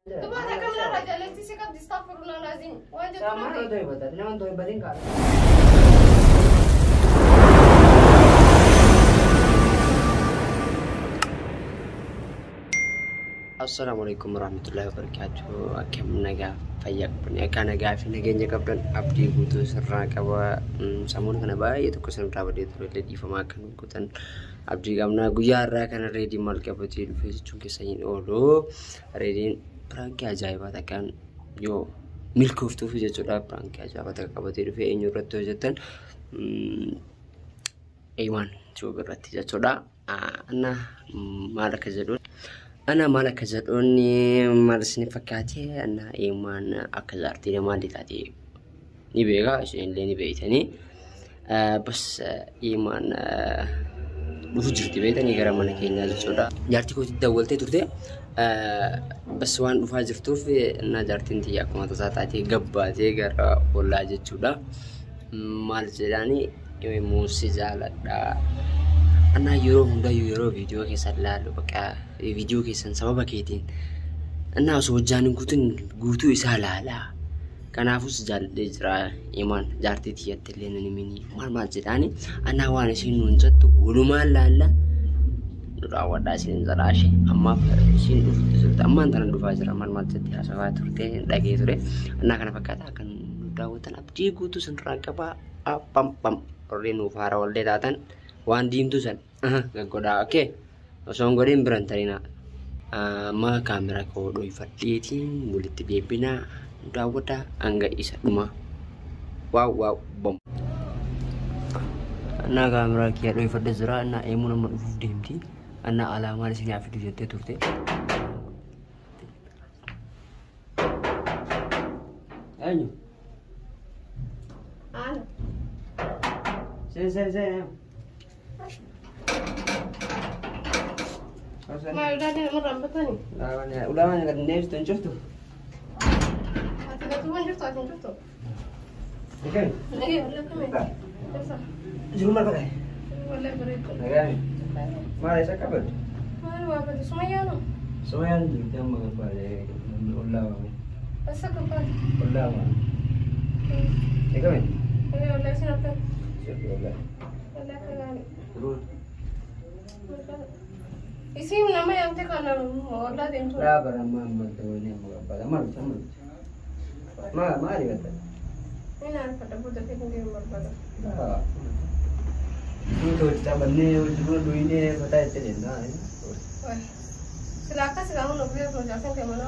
Dubaata akkam narraa jaallattii si qabdi astaghfirullah laazim waan jettu Maal dhabde. dhoybata? Nama dhoybatin kaadha. Assalaamu alaikum warahmatullahi wabarakatuh. Akkam nagaa fayyaa qabdan, akka nagaa fi nageenya qabdan abdii guutuu sirraa qaba. Sammuun kana baay'ee tokko sirraa badee ture illee dhiifamaa akka nu gootan abdii qabna. Guyyaa har'aa kana reediin maal qabatee dhufe jechuun keessa hin oolu. Reediin piraankii ajaa'ibaa takkaan yoo milkooftuuf jechuudha. Piraankii ajaa'ibaa takka qabatee dhufe eenyu irratti hojjetan Eemaan Tube irratti jechuudha. Ana maal akka jedhuun ana maal akka jedhuun maal isin fakkaate, ana Eemaan akka jaartii namaa illee taate ni beeka, isin illee ni beektanii. Bas Eemaan dhufu jirti beektanii gara mana keenyaa jechuudha. Jaartii kootti dawwaltee turte. Bas waan dhufaa jirtuuf na jaartiin tiyya akkuma tasaa taatee gabbaatee gara ollaa jechuudha. Maal jedhaani, muusi jaaladha. Anaa yeroo hundayyuu yeroo viidiyoo keessan ilaalu, bakka viidiyoo keessan sababa keetiin annaa osoo hojjaan hin guutin guutuu isaa ilaalaa. Kanaafus jaalladhee jira, Imaan jaartii tiyyatti illee nan himini maal maal jedhaani. Annaa waan isiin nuun jettu walumaan laalla, nu daawwadhaa isin jedhaa. Ishee ammaaf isiin dhufutti jirti, ammaan tana dhufaa jira maal maal jetti haasawaa turte dhagee ture. Annaa kana fakkaata, akka nu daawwatan abdii guutuu sinirraa qabaa. Pam pam, warri nuuf haara wallee taatan waan diimtuu san gaggodhaa, okay, osoo hin godhin biran tarinaa. Amma kaameraa koo dhoyfadheetiin walitti deebinaa, nu daawwadhaa hanga isa dhumaa. Waaw waaw bom. Annaa kaameraa kiyya dhoyfadhe jira. Annaa eemuu nama dhufuuf deemti. Annaa alaamaan isin haa fidu jettee turte. Eenyu? Ana. Seen seen seen. Maal ulaalee namarraa hambatanii? Ulaamaan gad deebistu hin cuftu. Ati gatuuwwan jirtu, ati hin jirtu. Akami? Nagee wallee, akkamii? Eessa? Jiru maal fakkaate? Wallee bareedu. Nagaami. Maal isa qabaddu? Maal waa bade, Sumayyaanoo? Sumayyaan jirti, amma gabbaadhe, namni ollaa waame. Eessa gabbaate? Ollaa waame. Akami? Nagee wallee, isin akkam? Sirbi wallee. Wallee akka gaarii. Jiru. Isin nama yaamte kana ollaa deemtu. Laa bara amma amma wayini amma gabbaadhe. Amma dhufte, amma dhufte. Maal maali gatta? Inni arfadha booda fi hin deemu barbaada. Laa. Tuuta hojii taphannee hojii buna dhuyinee mataa itti deemna. Sila akkas gaa hunda guyyaa sun jaarsan kee mana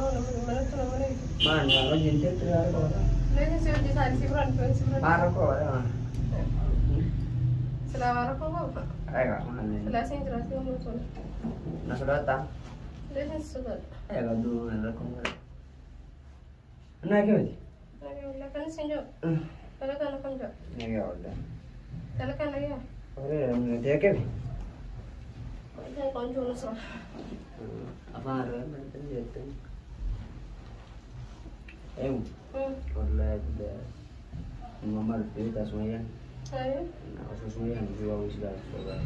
manatti nama eegi. Maal maal hojiin teettu yaada qabata? Leesin si hojii isaanii si biraan dhufeen si biraan. Maal rakkoo qabata? Sila waa rakkoo qaba. Aywa maal? Sila isin jiraatee humna tola. Na sodaattaa? Leesin si sodaadha. Aywa duu rakkoo qabata. Naa keewwati? Nagee wallee, kan isin jiru. Dalagaan akkam jira? Nagaa wallee. Dalagaan nagaa. Warreen ta'e keewwi? Wallee qoonjoo nusra. Afaan irraa jettan. Eenyu? Wallahi billahi. Maal beektaa Sumayyaan? Ayyo. Osoo Sumayyaan dhufee waa wayii silaa sodaa.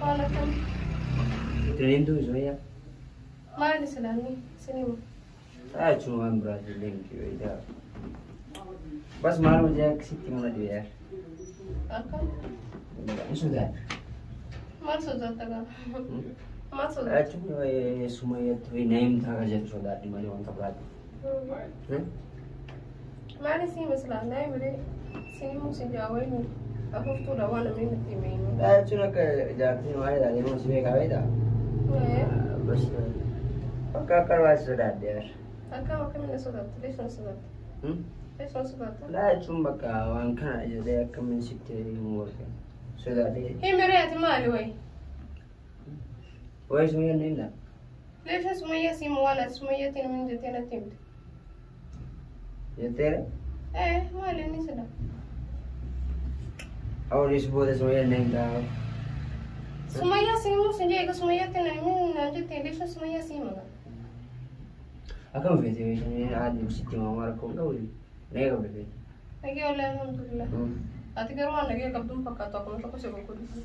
Waan akkam? Tireen tuun Sumayyaa? Maali silaanni sinimu? Saa jechuun waan biraati illee miti beektaa. Bas maal hojii akkasitti mana dhibee. Akkam? Hin sodaadha. Maal sodaatta gaa? Maal sodaatta? Jechuun Sumayyaatti wayii na himtaa ka jedhu sodaadhi malee wanta biraati. Maali si hima silaa? Naa himire sinimu si jaa wayii afuuftuudha waan namni nutti hime himu. Jechuun akka jaartiin maal ilaalee moo si beekaa beektaa? Bas bakka akka barbaadu sodaadhe. Akkam, akkamiin na sodaatta? Leessu na sodaatta? Leessu na sodaatta? Laa jechuun bakka waan kana jedhee akkamiin sitti himuu bakka sodaadhe. Himiree, ati maali wayi? Wayi Sumayyaan na himtaa? Leessu Sumayyaa si himu, waan ati Sumayyaatiin himin jettee natti himte. Jetteera? Ee, maali inni sila? Awwalis booda Sumayyaan na himtaa? Sumayyaa si himuu sin jee, egaa Sumayyaatti na himin naan jettee, leessu Sumayyaa si hima. Akkam feete, Sumayyaan haadhi sitti himaa rakkoo hin qabu. Nagee qabda feete. Nagee wallee, alhamdulillah. Ati garuu waan nagee qabduun fakkaatu, akkuma tokko si gurguddu.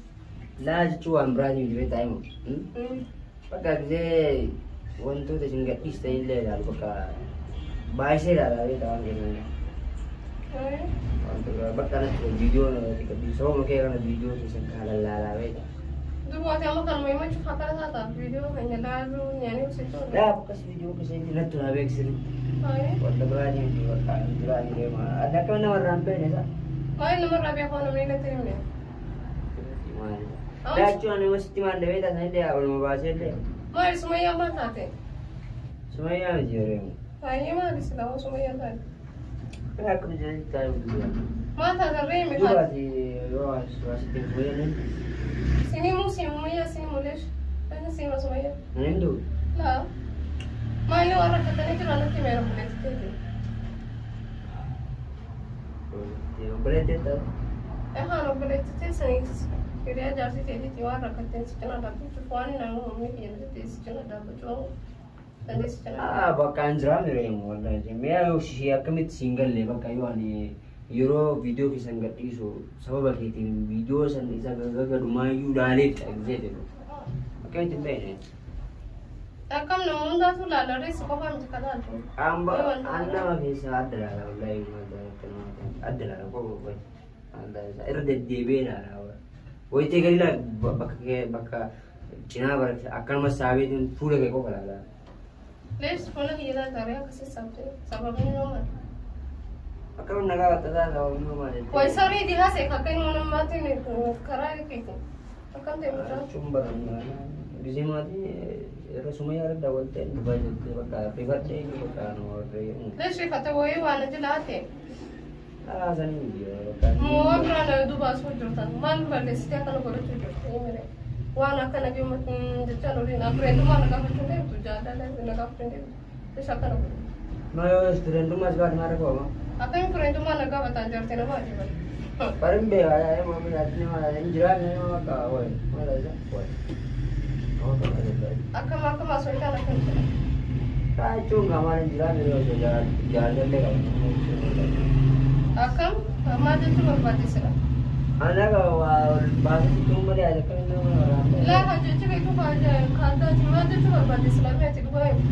Laa jechuun waan biraatii miti beektaa himu. Bakka gisee Wantoota isin gadhiistan illee ilaalu bakka baay'isee ilaalaa beektaa waan kennan. Wantoota bakka natti viidiyoo namatti gadhiisu sababa kee kana viidiyoo keessan kana lallaalaa beektaa. Dubaati amma kanuma himachuuf akkana taata viidiyoo keenya laaluu nyaanii hojjechuun. Laa akkas viidiyoo keessatti natti naa beeksisani. Wanta biraa deemti bakka biraa ni deema. Adda akkam namarraa hin beekne isaa. Maal namarraa beekoo namni natti himne. Laachuun ani wasitti maal beektaa sanillee oluma baasee illee. Maal Sumayyaa maal taate? Sumayyaa miti yeroo. Baay'ee maali silaa Sumayyaa taate? Kan akkam jedhanitti taa'ee guddaa. Maal taate ree himi haati? Dubaati yoo asitti fayyadamu. Sinimu Sumayyaa sinimu leesh. Leesh sima Sumayyaa. Hin du'u. Laa. Maali waan rakkatanii jiran natti meera buleetti. Obboleettii taate. Ehaan obboleetti teessaniis hiriyaa jaartii teetiitii waan rakkatteen si cinaa dhaabbachuuf waan nama humni kiyya ta'e si cinaa dhaabbachuu dandeessi cinaa. Ah, bakka an jiraa mireemu wallahi. Mi'a ishee akkamitti siin galle bakka yoo ani yeroo viidiyoo keessan gadhiisu sababa keetiin viidiyoo san isa gaggadhumaayyuu laalee gisee jedhu. Akkamitti hin beekne? Akkam nama hundaatu laalarree si qofaa miti kan laaltu. Amba an nama keessaa adda laala wallahi adda laala qofa qofa. Irra deddeebi'ee laala. Wayitee gadi laala bakka bakka cinaa bara akkanuma saabeetiin fuula kee qofa laala. Lees fuula kiyya laaltaree akkasii sabte sababni maal? Akkam nagaa bakka sababni maal? Way saree dihaase akka inni namaatiin karaa keeti. Akkam ta'e mucaa? Jechuun barannaa gisee maatii irra Sumayyaa irra daawwattee dhufaa jirti bakka rifadhee bakka nu warree. Lees rifate wayii waan jilaate. Haasanii miti bakka. Moo waan biraa na duuba asuu jirtan maal balleessitee akkana godhachuu jirti waan akkana jechaan oliin afreetumaa na gaafachuu deemtu jaalala na gaafachuu deemtu lees akkana godhu. Ma yoo fireentummaa si baate maal rakkoo Akkamiin fireentummaa na gaafataan jirti nama ajiiban. Barin beekaa yaa'ee maamila ati nama hin jiraanne nama bakka wayi maal isa wayi. Akkam akkam asoo itaan akkam jedha. Jechuun qaamaan hin jiraanne yoo jaalallee qabu. Akkam maal jechuu barbaachisidha? Ana waa baasii malee akkamiin nama waraabee. Laa jechi beektu kaaddaati maal jechuu barbaachisila ati dhugaa himu.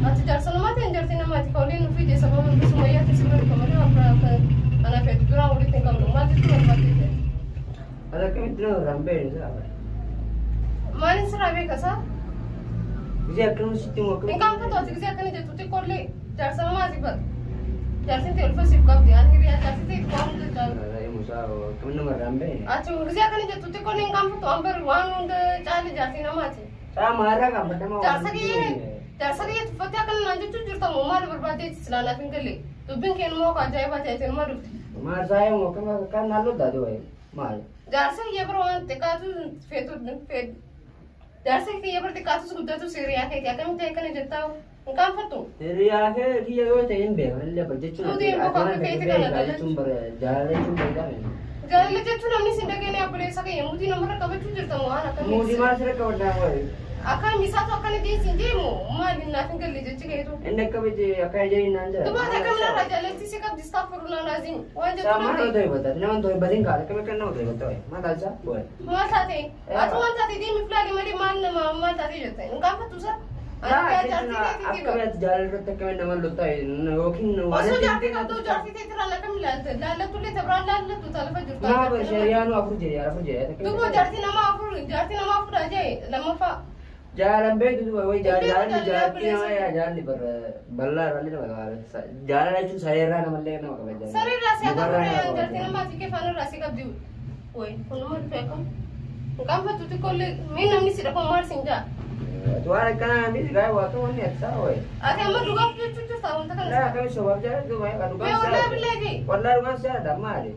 Ati jaarsa namaa ta'e jaartii namaati ka waliin dhufii jee sababa Sumayyaatti si bira dhufa malee waan biraa akka anaa fi ati biraa walitti hin qabnu maal jechuu barbaachise? Ati akkamitti nama irraa hin beekne isaa? Maaliin sirraa beeka isaa? Gisee akkanuma sitti himu Hin akkamitti? qaanfatu ati gisee akkana jettu xiqqoollee jaarsa namaati bara. Jaarsin ta'e ulfa siif qabdi ani hiriyaa jaarsi ta'e waan hunda caalu. Musaa akkamitti nama irraa hin beekne? Ati gisee akkana jettu xiqqoollee hin qaanfatu an bari waan hunda caale jaartii namaati. Saa maarraa qaammadama. Jaarsa kiyya tuffattee akkana naan jechuu jirta moo maal barbaaddeetti silaa naaf hin galle. Dubbiin kee immoo akka ajaa'ibaa ta'e nama dhufti. Maal saa himu akkam kan naannoo taate wayi maal? Jaarsa kiyya bira waan xiqqaatu feetu feetu. Jaarsa kiyya bira xiqqaatus guddatus hiriyaa keeti akkamitti akkana jettaa hin qaanfattu. Hiriyaa kee kiyya yoo ta'e hin beekan illee bara jechuun Nuti hin beeku akka keeti kana jechuun bara jaalala jechuun beekame. Jaalala jechuun namni sin dhageenye obboleessa kiyya muudii namarra qabachuu jirta moo waan akkamii? Muudii maal sirra qabaddaa wayi? Akkam isaatu akkana jeesin deemu maali naaf hin galle jechi keetu. Inni akkamitti akkana jedhin naan jira. Dubaata akkaminarraa jaalalti si qabdi istaafurulaa laazim waan jettu Saa maal dhabde. ta'e bataa nama ta'e batiin kaata akkamitti kan nama ta'e bataa wayi maal taasisaa wayi. Maal taate? Ati waan taate deemi filaali malee maal nama maal taate jette hin qaanfattu isa? Akkamitti jaalala irratti akkamitti nama loltaa yookiin Osoo jaartii qabdu jaartii teetiraan akkam ilaalta laallatullee tabiraan laallattu talafa jirtu. Maa bara shariyaanu afur jedhe afur jedhe. Duuba jaartii nama afur jaartii nama afur jee lammaffaa. Jaalan beektu duuba wayi jaalalli jaartii nama jaalalli bara bal'aa irraallee nama qaba. Jaalala jechuun sareerraa namallee nama qaba. Sareerraa si akka turee jaartii namaa si keefaan irraa si qabdi. Wayi kunuma dhufe akkam. Hin qaanfattu xiqqoollee mee namni si dhafa maal siin jaa. Waan akkanaa miti gaa'e waa ta'u wanni ati saa wayi. Ati amma dhugaaf jechuu jirta wanta kana. Laa akkami sobaaf jaalladhu duuba egaa dhugaan Mee wallaahi billaahi. Wallaahi dhugaan siyaadha maali?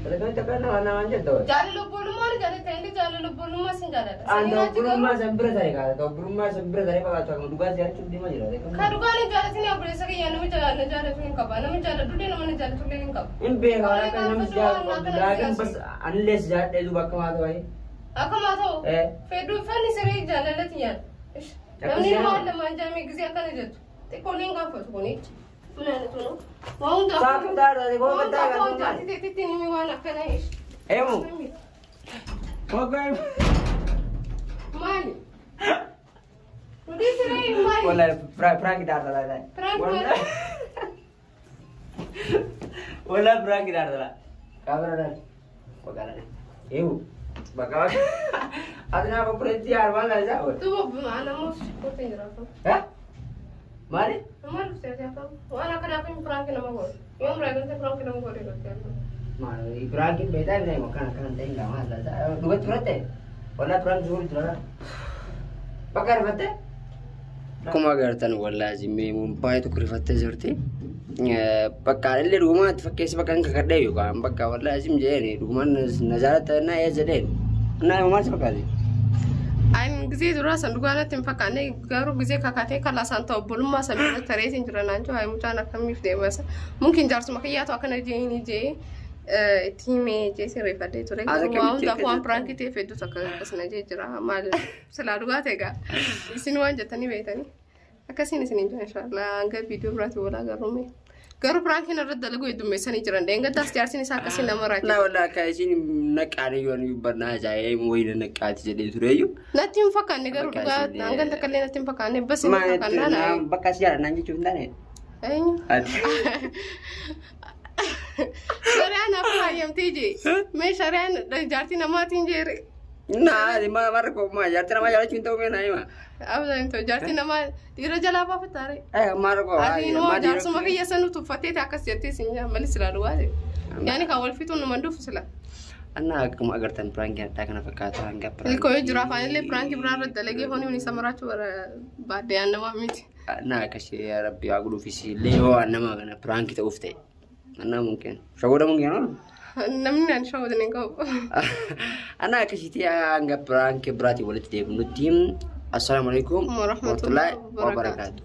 Akkamitti akka nama namaan jetta wayi. Jaalala obbolummaa ni jaalatta inni jaalala obbolummaa sin jaalladha. Aan obbolummaa san bira ta'e kaata obbolummaa san bira ta'e fakkaatu akkuma dhugaa siyaachuuf deemaa jira. Ka dhugaan hin jaalatin obboleessa kiyya nama jaalatu hin qaba. Nama jaaladhullee nama na jaalatullee hin qaba. Hin beekaa akka namni jaalatu laakiin bas anillee si jaalladhee duuba akka maa ta'u. Akkuma ta'u fedhuu fanni siree jaalalati yaala. Namni maal lamaan jaamee gisee akkana jettu xiqqoon hin gaafatu kunichi. ምን አይነቱ ነው? Waan hundaafuu Saafii taa'aa waan hundaafuu jaartii teetitti nimi waan akkana ishi. Emu. Kokai. Maali? Nu dhiisiree maali? Wallahi prank daar dala. Prank maali? Wallahi prank daar dala. Kaamera dhaan. Bakka Eewu. Bakka bakka. Ati naa bobboleetti yaar maal laa isaa oole. Duuba ana ammoo kooti hin jiraatu. Maali? Maal dhuftee ati afaan? Waan akkanaa kun prank nama godhu. Yoom raagante prank nama godhe godhe. Maali prankiin beektaa hin ta'e akkana akkana hin ta'in laa maal laa isaa dhugatti fudhatte? Wallahi prank zuuri jira. Bakka rifatte? Akkuma agartan wallahi zimmee baay'ee tokko rifattee jirti. Bakka illee dhugumaan itti fakkeessi bakka hin kakadhee yookaan bakka wallahi zim jedheen dhugumaan na jaalatta na ee jedheen. Na maal si fakkaate? Ani gisee duraa san dhugaa natti hin fakkaanne, garuu gisee kakatee kalaa san ta'u obbolummaa san bira tareetiin jira naan jiru mucaan akkamiif deema isa. Mungkin jaarsuma kiyyaatu akkana jeeni jee itti himee jee sirreeffadhee ture. Ati Garuu waan akkamitti hundaaf waan akka piraankii ta'eef hedduu takka akkasuma jee jira. Maal silaa dhugaa ta'e gaa isin waan jettanii beektanii. Akkasiin isin hin jiran inshaallah hanga viidiyoo biraatti walaa garuu garuu piraankiin irratti dalaguu heddummeessanii jiran. Dheengaddaas jaarsiin isaa akkasiin nama raajii. Na wallahi akka isin naqaanii yoo ani dubbannaa ajaa'ee wayina naqaati jedhee tureyyuu. Natti hin fakkaanne garuu Bakka dhugaa isin, hanga takka illee natti hin fakkaanne bas hin fakkaannaa na. Bakka si jaalladha naan jechuuf hin taane. Eenyu? Ati. Shari'aan akka hayyamtee jee. Mee shari'aan jaartii namaatiin jeere. Na ma marra ko ma jaartii namaa jaalachuu hin ta'u mee naa hima. Abdaan ta'u jaartii namaa dhiira jalaa baafattaare. Eh marra ko. Ati inuma jaarsuma kiyya sanu tuffattee akkas jettee sin jaa malee silaa dhugaa ta'e. Yaani kan wal fixuun numa dhufu sila. Anna akkuma agartan piraankii addaa kana fakkaata hanga piraankii. Ilkoo yoo jira afaanillee piraankii biraa irratti dalagee hooni isa maraachuu barbaadde yaan namaa miti. Na akkasii yaa rabbi haa godhuufis illee yoo waan nama kana piraankii ta'uuf ta'e. Anna mungkin. Shawwada mungkin oolu. Namni ani shawwadan hin qabu. Anna akkasitti hanga piraankii biraatiin walitti deebinutti. Assalaamu alaikum Warahmatullahi warahmatullahi wabarakatuh.